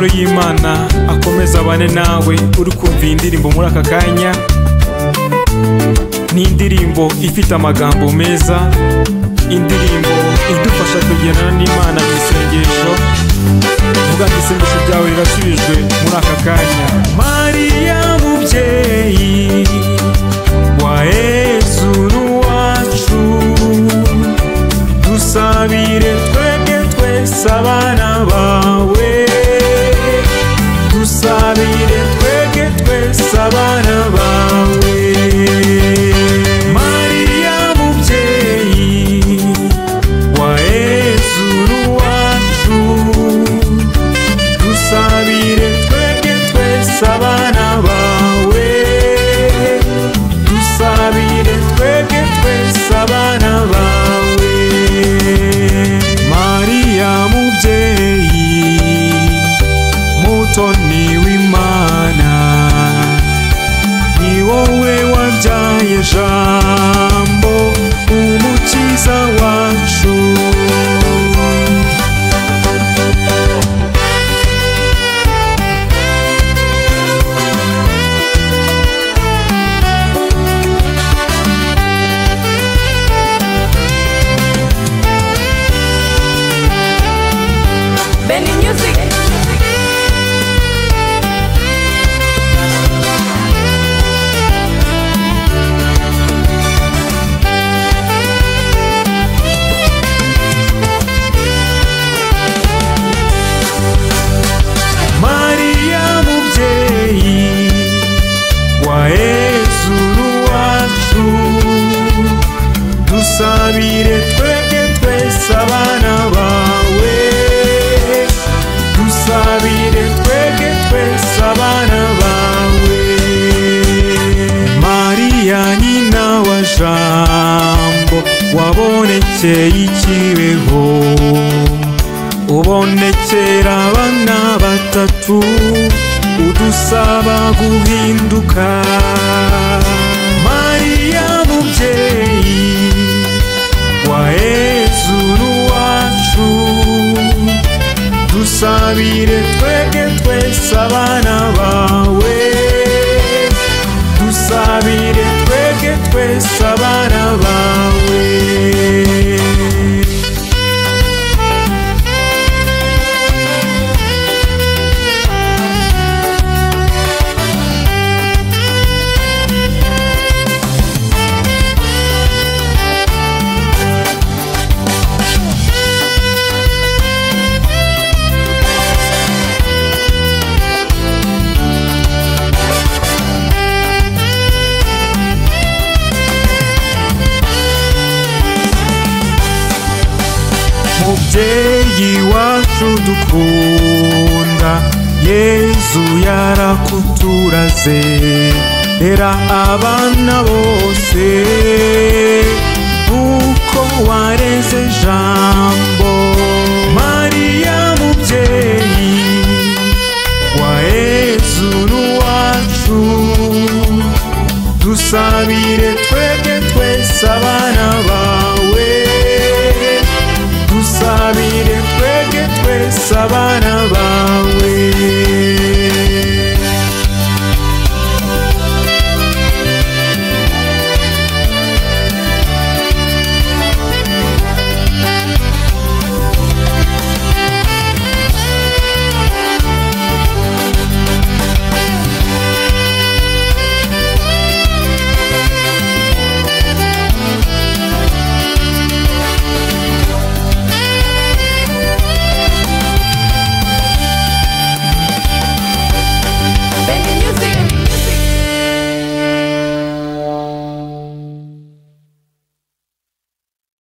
Amahoro y'Imana akomeza abane nawe uri kumva iyi ndirimbo muri aka kanya. Ni indirimbo ifite amagambo meza, indirimbo idufasha kugendana n'Imana mu isengesho. Vuga ngo isengesho ryawe rirasubijwe muri aka kanya. Mariya mubyeyi wa Yezu wacu, dusabire twebwe twese abana bawe, dusabire twebwe twese abana bawe. Mariya mubyeyi wa Yezu wacu, dusabire twebwe twese abana bawe, dusabire twebwe twese abana bawe. Mariya mubyeyi mutoni w'Imana, ni wowe wabyaye Jambo umukiza wacu. Benny Music. Mariya mubyeyi wa Yezu wacu, dusabire twebwe twese abana bawe, dusabire twebwe twese abana bawe. Mariya nyina wa Jambo wabonekeye ikibeho, ubonekera abana batatu, udusaba guhinduka. Mariya mubyeyi wa Yezu wacu, dusabire twebwe twese abana bawe, dusabire twebwe twese abana bawe. Mubyeyi wacu dukunda, Yezu yarakuturaze, rera abana bose uko wareze